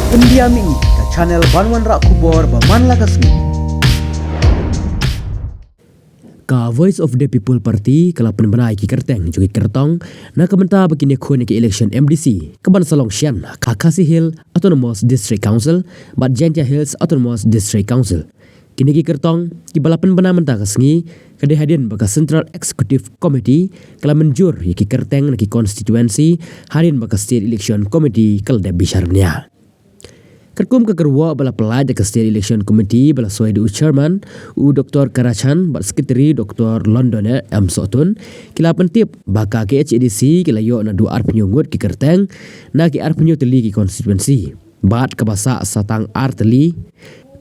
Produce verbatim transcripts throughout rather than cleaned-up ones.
Pyndiam ïa ka channel ban wanrah khubor ba man la ka sngi. Ka Voice of the People Party ka la pynbna ïa ki kyrteng jong ki kyrtong na ka bynta ba kin ïakhun ïa ka election M D C ka ban sa long shen ha Khasi Hills Autonomous District Council bad Jaintia Hills Autonomous District Council. Kine ki kyrtong kiba la pynbna mynta ka sngi ka dei hadien ba ka Central Executive Committee ka la mynjur ïa ki kyrteng na ki constituency hadien ba ka State Election Committee ka la dep bishar bniah. Katkum ka kyrwoh ba la pyllait da ka State Election Committee ba la soi da u Chairman u Doctor Karachan bad Secretary Doctor London M Sohtun, ki la pyntip ba ka K H A D C ki la ïoh naduh arphew ngut ki kyrteng na ki arphew tylli ki constituency bad kaba sah sa tang ar tylli.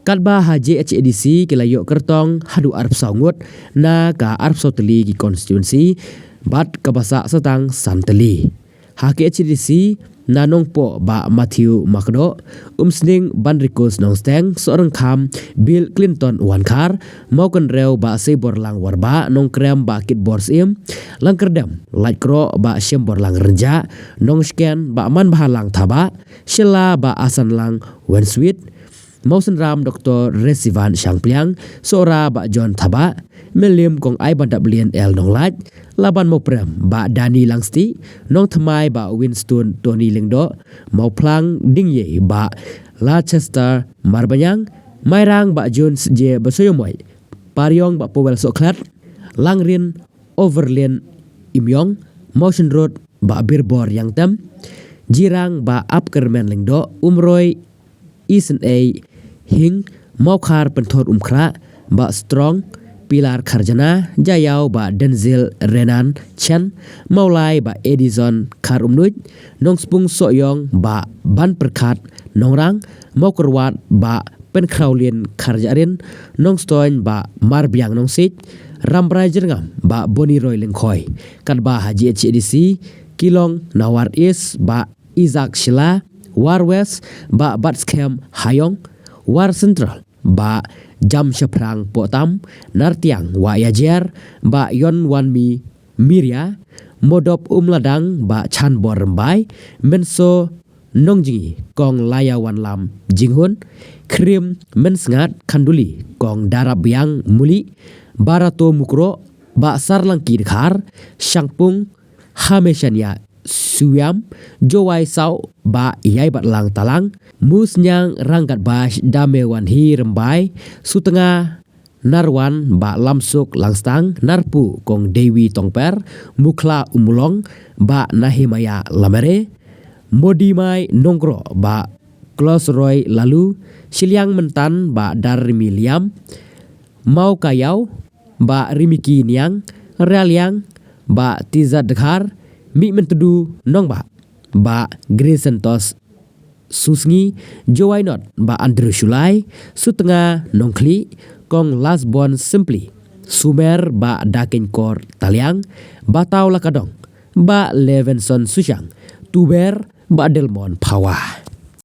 Katba ha J H A D C ki la ïoh kyrtong haduh arphew saw ngut na ka arphew saw tylli ki constituency bad kaba sah sa tang san tylli. Ha K H A D C na Nongpoh Bah Matthew Makdoh, Umsning Banrikus Nongsteng, Sohryngkham Bill Clinton Wankhar, Mawkynrew Bah Seiborlang Warbah, Nongkrem Bah Kitbor Syiem, Langkyrdem Laitkroh Bah Shemborlang Rynjah, Nongshken Bah Manbhalang Thabah, Shella Bah Asanlang Wenswit, Mawsynram Doctor Resivan Shangpliang, Sohra Bah John Thabah, Mylliem Kong Aibandaplien L Nonglait, Laban Mawprem Bah Dani Langsti, Nongthymmai Bah Winston Tony Lyngdoh, Mawphlang Dingïei Bah Lachester Marbaniang, Mairang Bah Jones J Basoyomoi, Pariong Bah Powell Sohkhlet, Langrin Overlin Imyong, Mawshynrut Bah Birbor Yangtem, Jirang Bah Apkermen Lyngdoh, Umroi Isynei Hing, Mawkhar Pynthor Umkhrah, Bah Strong Pilar Kharjana, Jaïaw Bah Denzil Renan Chen, Mawlai Bah Edison Kharumnuid, Nongspung Sohiong Bah Banpyrkhat Nongrang, Mawkyrwat Bah Pynkhrawlien Kharjahrin, Nongstoiñ Bah Marbiang Nongsiej, Rambrai Jyrngam Bah Boniroi Lyngkhoi. Katba ha J H A D C ki long na War East Bah Isaac Shylla, War West Bah Batskhem Hayong, War Central Bah Jamshaphrang Pohtam, Nartiang Wah Yajer Bah Yonwanmi Miria, Modop Umladang Bah Chanbor Rymbai, Mynso Nongjngi Kong Laiawanlam Jinghun, Khrim Mynsngat Khanduli Kong Darapbiang Muli, Barato Mukroh Bah Sarlangki Dkhar, Shangpung Hameshania Suiam, Jowai Saw Bah Ïaibatlang Talang, Musniang Ranggatbash Damewanhi Rymbai, Sutnga Narwan Bah Lamsuk Langstang, Narpuh Kong Dewi Tongper, Mukhla Umulong Bah Nahimaya Lamere, Modimai Nongkroh Bah Klosroi Lalu, Shiliang Myntan Bah Darmi Liam, Mawkaïaw Bah Rimiki Niang, Raliang Bah Tizat Dkhar, Mihmyntdu Nongbah Bah Grisantos Susngi, Jowai North Bah Andrew Shullai, Sutnga Nongkhlieh Kong Lasbon Simply, Sumer Bah Dakenkor Taliang, Bataw Lakadong Bah Levenson Sushang, Tuber Bah Delmon Phawa.